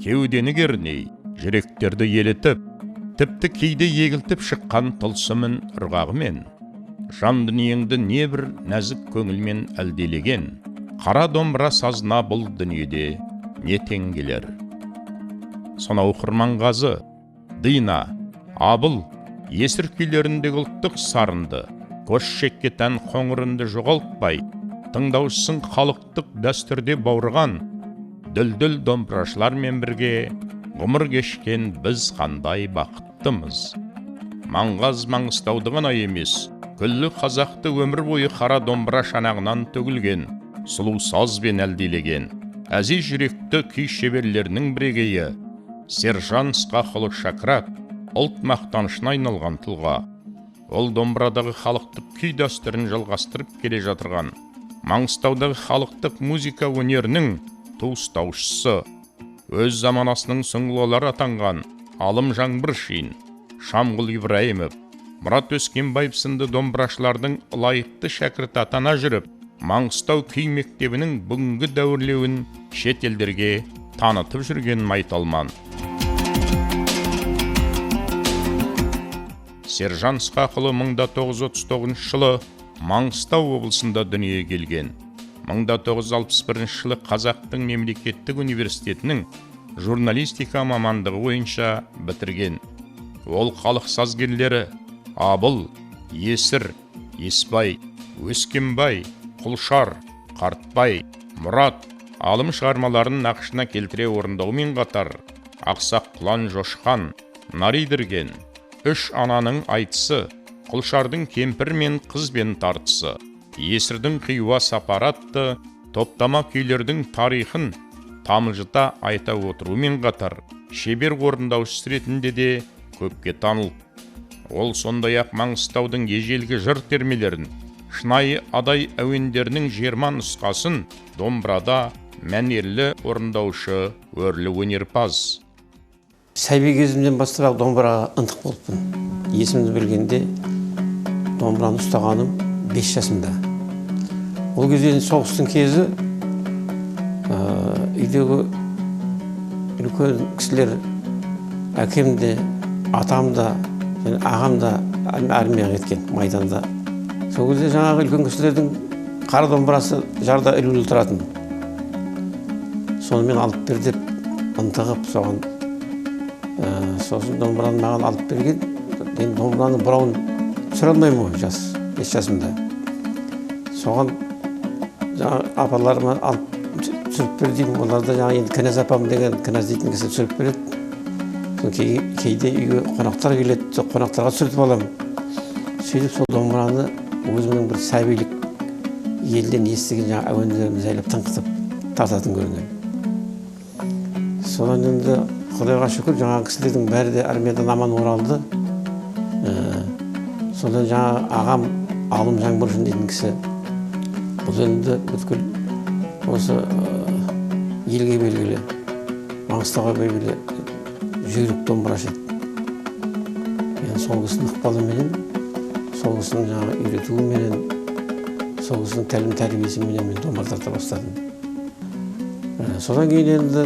кеудені керней, жүректерді елітіп, тіпті кейде егілтіп шыққан тылсымын ырғағымен, жан дүниеңді небір нәзік көңілмен әлделеген қара домбыра сазына бұл дүниеде не тең келер? Сонау Құрманғазы, Дина, Абыл, Есір күйлеріндегі ұлттық сарынды, қос шекке тән қоңырынды жоғалтпай, тыңдаушысын халықтық дәстүрде бауырған дүлдүл домбырашылармен бірге ғұмыр кешкен біз қандай бақыттымыз. Маңғаз Маңғыстауды ғана емес, күллі қазақты өмір бойы қара домбыра шанағынан төгілген, сұлу сазбен әлделеген, әзиз жүректі күй шеберлерінің бірегейі Сержан Ысқақұлы Шакрат ұлт мақтанышына айналған тұлға. Ол домбырадағы халықтық күй дәстүрін жалғастырып келе жатырған Маңғыстаудағы халықтық музыка өнерінің туыстаушысы, өз заманасының сұңғылалары атанған Алым Жаңбыршин, Шамғұл Ибраимов, Мұрат Өскенбаев сынды домбырашылардың лайықты шәкірті атана жүріп, Маңғыстау күй мектебінің бүгінгі дәуірлеуін шет елдерге танытып жүрген майталман. Сержан Ысқақұлы 1939 жылы Маңғыстау облысында дүниеге келген. 1961 жылы Қазақтың мемлекеттік университетінің журналистика мамандығы бойынша бітірген. Ол халық сазгерлері Абыл, Есір, Есбай, Өскенбай, Құлшар, Қартбай, Мұрат, Алым шығармаларын нақышына келтіре орындаумен қатар, Ақсақ құлан жошқан, Наридірген, Үш ананың айтысы, Құлшардың кемпір мен қызбен тартысы, Есірдің Қиуа сапары атты топтама күйлердің тарихын тамылжыта айта отырумен қатар, шебер орындаушысы ретінде де көпке танылды. Ол сондай-ақ Маңғыстаудың ежелгі жыр термелерін, шынайы адай әуендерінің 20 нұсқасын домбырада мәнерлі орындаушы өрлі өнерпаз. Сәби кезімден бастап домбыраға ынтық болыппын. Есімді білгенде домбыраны ұстағаным 5 жасымда. Ол кезде соғыстың кезі, үйдегі үлкен кісілер, әкем де, атам да, және ағам да армияға кеткен майданда. Сол кезде жаңағы үлкен кісілердің қара домбырасы жарда ілулі тұратын. Сонымен алып бер деп ынтығып соған, сосын домбыраны маған алып берген. Мен домбыраның бұрауын түсіре алмаймын ғой, жас, 5 жасымда. Соған жаңағы апаларыма алып түсіріп бер деймін. Олар да жаңағы енді кінәз апам деген кінәз дейтін кісі түсіріп береді. Кейде үйге қонақтар келеді, сол қонақтарға түсіртіп аламын. Сөйтіп сол домбыраны өзімнің бір сәбилік елден естіген жаңағы әуендерімді жайлап тыңқытып тартатын көрінген. Содан енді Құдайға шүкір, жаңағы кісілердің бәрі де армиядан аман оралды. Содан жаңағы ағам Алым Жаңбыршин дейтін кісі, бұл енді бүткіл осы елге белгілі, Маңғыстауға белгілі жүйрік домбырашы еді. Енді сол кісінің ықпалыменен, сол кісінің жаңағы үйретуіменен, сол кісінің тәлім тәрбиесіменен мен домбыра тарта бастадым. Содан кейін енді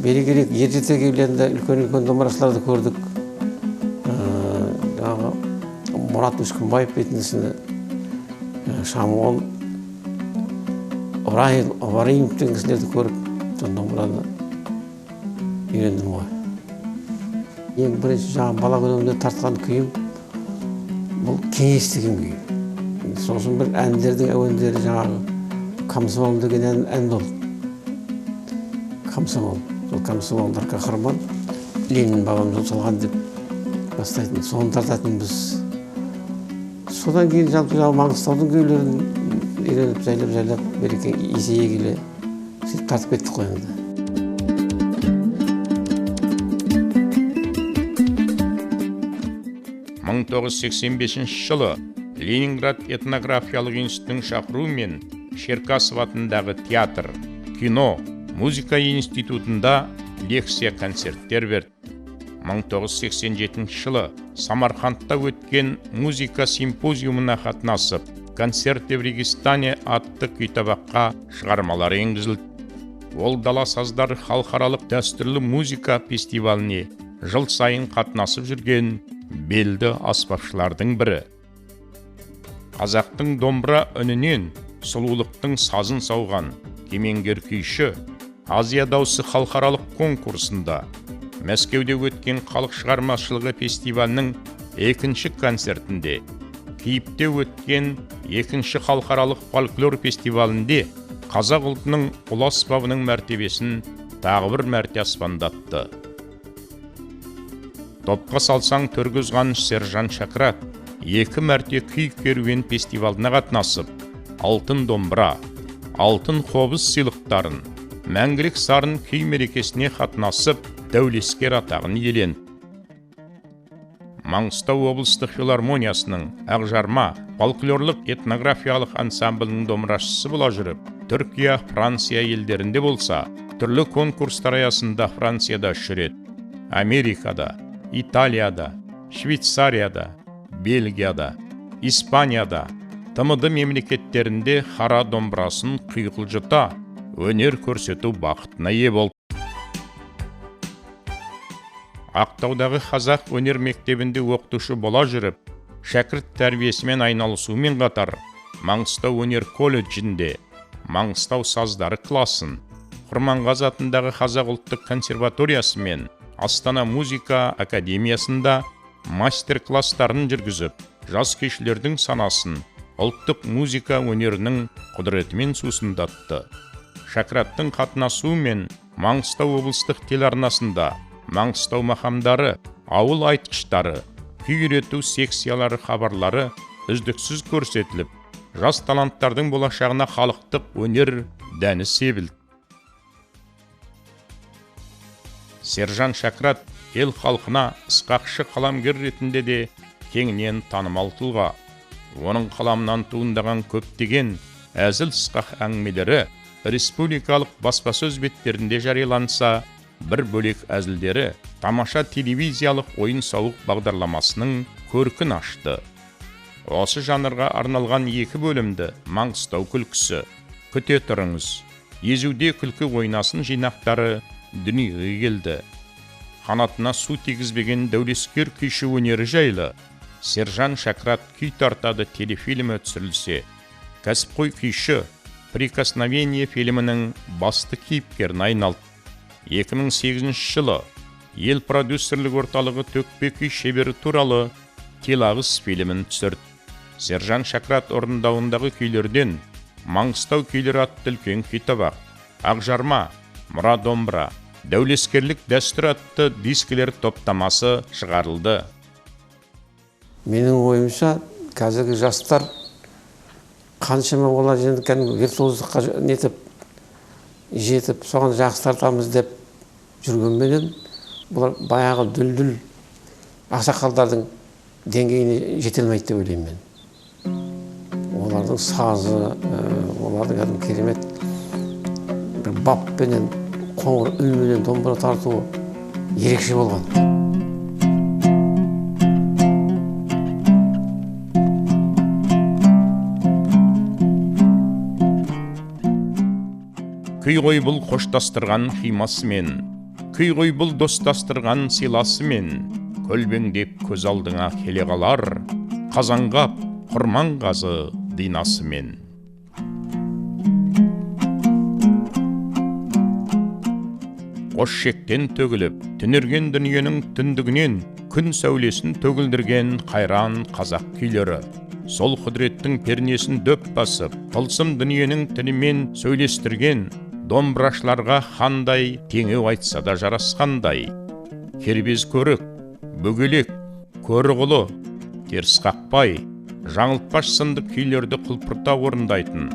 бері керек ер жете келгенде енді үлкен-үлкен домбырашыларды көрдік. Жаңағы Мұрат Өскенбаев дейтін кісіні, Шамғұл Ыбырайымов деген кісілерді көріп, сол домбыраны үйрендім ғой. Ең бірінші жаңағы бала күнімде тартқан күйім бұл Кеңес деген күй. Сосын бір әндердің әуендері жаңағы Комсомол деген ән болды. Комсомол. Сол комсомолдар қаһарман, Ленин бабам жол салған деп бастайтын, соны тартатынбыз. Содан кейін жалпы жаңағы Маңғыстаудың күйлерін үйреніп, жайлап-жайлап береке есейе келе сөйтіп тартып кеттік қой енді. 1985 жылы Ленинград этнографиялық институтының шақыруымен Черкасов атындағы театр, кино, музыка институтында лекция концерттер берді. 1987 жылы Самарқандта өткен музыка симпозиумына қатынасып, «Концерты в Регистане» атты күйтабаққа шығармалар енгізілді. Ол Дала саздары халықаралық дәстүрлі музыка фестиваліне жыл сайын қатынасып жүрген белді аспапшылардың бірі. Қазақтың домбыра үнінен сұлулықтың сазын сауған кемеңгер күйші Азия дауысы халықаралық конкурсында, Мәскеуде өткен халық шығармашылығы фестивалінің екінші концертінде, Киевте өткен екінші халықаралық фольклор фестивалінде қазақ ұлтының ұлы аспабының мәртебесін тағы бір мәрте аспандатты. Топқа салсаң төрге озған Сержан Шакрат екі мәрте Күй керуен фестивалына қатынасып, алтын домбыра, алтын қобыз сыйлықтарын, Мәңгілік сарын күй мерекесіне қатынасып, дәулескер атағын иеленді. Маңғыстау облыстық филармониясының Ақжарма фольклорлық этнографиялық ансамблінің домбырашысы бола жүріп, Түркия, Франция елдерінде болса, түрлі конкурстар аясында Францияда 3 рет, Америкада, Италияда, Швейцарияда, Бельгияда, Испанияда, ТМД мемлекеттерінде қара домбырасын құйқылжыта өнер көрсету бақытына ие болды. Ақтаудағы қазақ өнер мектебінде оқытушы бола жүріп, шәкірт тәрбиесімен айналысумен қатар, Маңғыстау өнер колледжінде Маңғыстау саздары классын, Құрманғазы атындағы Қазақ ұлттық консерваториясы мен Астана музыка академиясында мастер-класстарын жүргізіп, жас күйшілердің санасын ұлттық музыка өнерінің құдіретімен сусындатты. Шакраттың қатынасуымен Маңғыстау облыстық телеарнасында Маңғыстау мақамдары, ауыл айтқыштары, күй үйрету секциялары хабарлары үздіксіз көрсетіліп, жас таланттардың болашағына халықтық өнер дәні себілді. Сержан Шакрат ел халқына ысқақшы қаламгер ретінде де кеңінен танымал тұлға. Оның қаламынан туындаған көптеген әзіл сықақ әңгімелері республикалық баспасөз беттерінде жарияланса, бір бөлек әзілдері тамаша телевизиялық ойын-сауық бағдарламасының көркін ашты. Осы жанрға арналған екі бөлімді Маңғыстау күлкісі, Күте тұрыңыз, Езуде күлкі ойнасын жинақтары дүниеге келді. Қанатына су тигізбеген дәулескер күйші өнері жайлы Сержан Шакрат күй тартады телефильмі түсірілсе, кәсіпқой күйші Прикосновение фильмінің басты кейіпкеріне айналды. 2008 жылы ел продюсерлік орталығы төкпе күй шебері туралы Телағыз фильмін түсірді. Сержан Шакрат орындауындағы күйлерден Маңғыстау күйлері атты үлкен күйтабақ, Ақжарма, Мұра домбыра, Дәулескерлік дәстүр атты дискілер топтамасы шығарылды. Менің ойымша, қазіргі жастар қаншама олар енді кәдімгі виртуоздыққа нетіп, жетіп, соған жақсы тартамыз деп жүргенменен, бұлар баяғы дүлдүл ақсақалдардың деңгейіне жете алмайды деп ойлаймын мен. Олардың сазы, олардың кәдімгі керемет бір баппенен, қоңыр үнменен домбыра тартуы ерекше болған. Күй ғой бұл қоштастырған қимасымен, күй ғой бұл достастырған сыйласымен, көлбеңдеп көз алдыңа келе қалар, Қазанғап Құрманғазы динасымен. Қос шектен төгіліп, түнерген дүниенің түндігінен күн сәулесін төгілдірген қайран қазақ күйлері. Сол құдіреттің пернесін дөп басып, тылсым дүниенің тілімен сөйлестірген домбырашыларға қандай теңеу айтса да жарасқандай. Кербез көрік, бөгелек, Көріғұлы, теріс қақпай, жаңылтпаш сынды күйлерді құлпырта орындайтын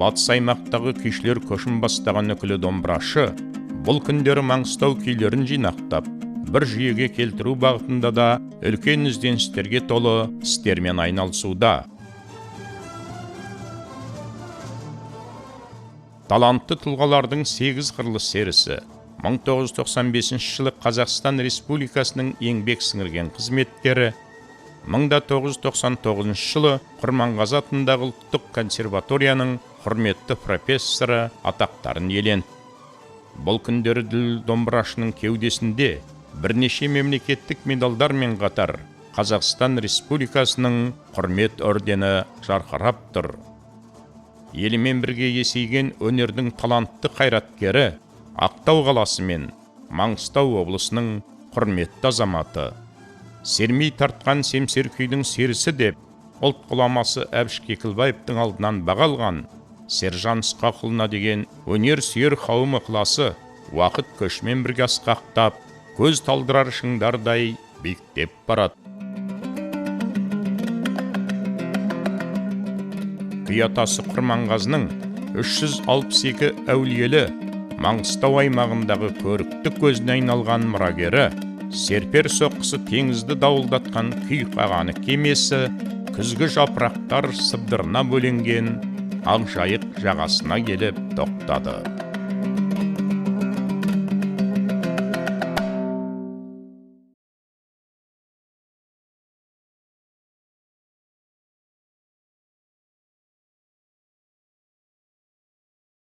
батыс аймақтағы күйшілер көшін бастаған үкілі домбырашы бұл күндері Маңғыстау күйлерін жинақтап, бір жүйеге келтіру бағытында да үлкен ізденістерге толы істермен айналысуда. Талантты тұлғалардың 8 қырлы серісі 1995 жылы Қазақстан Республикасының еңбек сіңірген қызметкері, 1999 жылы Құрманғазы атындағы ұлттық консерваторияның құрметті профессоры атақтарын иеленді. Бұл күндері дүлдүл домбырашының кеудесінде бірнеше мемлекеттік медалдармен қатар Қазақстан Республикасының құрмет ордені жарқырап тұр. Елімен бірге есейген өнердің талантты қайраткері Ақтау қаласы мен Маңғыстау облысының құрметті азаматы. Сермей тартқан семсер күйдің серісі деп ұлт ғұламасы Әбіш Кекілбаевтың алдынан баға алған Сержан Ысқақұлына деген өнер сүйер қауым ықыласы уақыт көшімен бірге асқақтап, көз талдырар шыңдардай биіктеп барады. Күй атасы Құрманғазының 362 әулиелі Маңғыстау аймағындағы көрікті көзіне айналған мұрагері, серпер соққысы теңізді дауылдатқан күй қағаны кемесі күзгі жапырақтар сыбдырына бөленген Ақжайық жағасына келіп тоқтады.